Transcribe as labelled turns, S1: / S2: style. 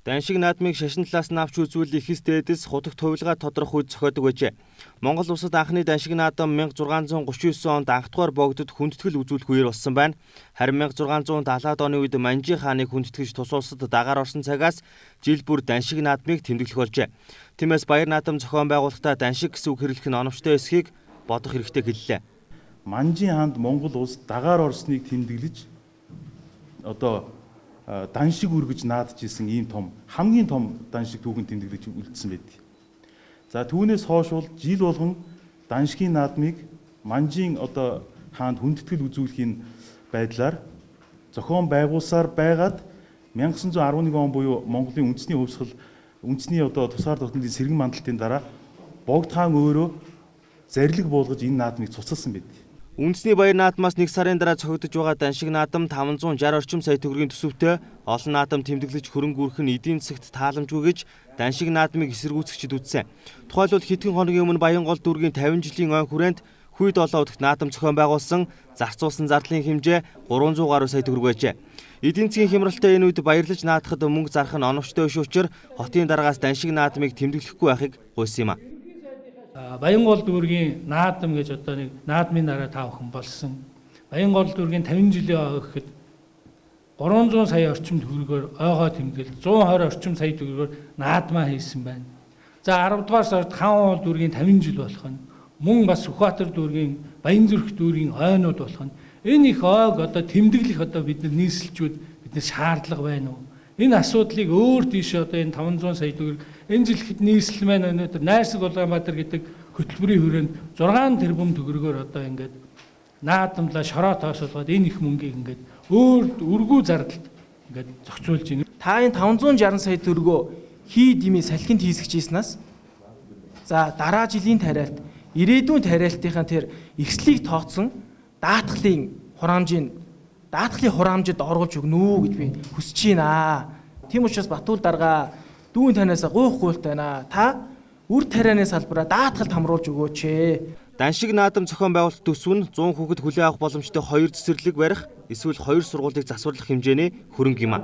S1: Даншиг наадмыг шашин талаас нь авч үзвэл эхэс дээдэс хутагт хувилгаа тодрох үед зохиодог байжээ. Монгол улсад анхны даншиг наадам 1639 онд анхдугаар богдод хүндэтгэл үзүүлэх үеэр болсон байна. Харин 1670-ад оны үед Манжи хааныг хүндэтгэж тус улсад дагаар орсон цагаас жил бүр даншиг наадмыг тэмдэглэх болжээ. Тиймээс баяр наадам зохион байгуулахдаа даншиг гэсэн үг хэрэглэх нь оновчтой эсхийг бодох хэрэгтэй хэллээ.
S2: Манжийн хаанд Монгол улс дагаар орсныг тэмдэглэж одоо даншиг үргэж наадж исэн ийм том хамгийн том даншиг түүхэн тэмдэглэж үлдсэн байдаг. За түүнээс хойш бол жил болгон даншгийн наадмыг Манжийн одоо хаанд хүндэтгэл үзүүлэхийн байдлаар зохион байгуулсаар байгаад 1911 он буюу Монголын үндэсний хувьсгал үндэсний одоо тусгаар тогтнолын сэргэн мандалтын дараа Богд хаан өөрөө зарлиг буулгаж энэ наадмыг цуцалсан байдаг.
S1: Үндэсний баяр наадмаас нэг сарын дараа зохигдож байгаа даншиг наадам 560 орчим сая төгрөгийн төсөвтэй олон наадам тэмдэглэж хөрөнгө үрэх нь эдийн засагт тааламжгүй гэж даншиг наадмыг эсэргүүцэгчид үзсэн. Тухайлбал хэдхэн хоногийн өмнө Баянгол дүүргийн 50 жилийн ой хүрээнд Хүй долоо өдөрт наадам зохион байгуулсан зарцуулсан зардлын хэмжээ 300 гаруй сая төгрөг байжээ. Эдийн засгийн хямралтай энэ үед баярлаж наадахад мөнгө зарах нь оновчтой биш учраас хотын даргаас даншиг наадмыг тэмдэглэхгүй байхыг гуйсан юм а.
S3: Баянгол дүүргийн наадам гэж одоо нэг наадмын дараа та бүхэн болсон. Баянгол дүүргийн 50 жилийн ой гэхэд 300 сая орчим төгрөгөөр ойгоо тэмдэглэл 120 орчим сая төгрөгөөр наадмаа хийсэн байна. За 10 дугаар сард Хаан уул дүүргийн 50 жил болох нь мөн бас Сүхбаатар дүүргийн Баянзүрх дүүргийн ойнууд болох нь энэ их ойг одоо тэмдэглэх одоо бид нар нийслэлчүүд бид нар шаардлага байна уу? Энэ асуудлыг өөр тийшээ одоо энэ 500 сая төгрөг энэ жил хэд нийслэл маань өнөөдөр Найрсаг Улаанбаатар гэдэг хөтөлбөрийн хүрээнд 6 тэрбум төгрөгөөр одоо ингээд наадамлаа шороо тоосолгоод энэ их мөнгийг ингээд өөр өргүү зардалд ингээд зохицуулж байна.
S4: Та энэ 560 сая төгрөгөө хий дими салхинд хийсгэж ийснаас за дараа жилийн тариалт ирээдүйн тариалтынхаа тэр ихслийг тооцсон даатгалын хураамжийн даатгалын хураамжид оруулж өгнө үү гэж би хүсэж байна. Тийм учраас Батүл дарга дүүн танаас гуйх гуйлт байна. Та үр тарианы салбараа даатгалд хамруулж өгөөч ээ.
S1: Даншиг наадам зохион байгуулалт төсөв нь 100 хүүхэд хүлээн авах боломжтой 2 цэцэрлэг барих эсвэл 2 сургуулийг засварлах хэмжээний хөрөнгө юм а.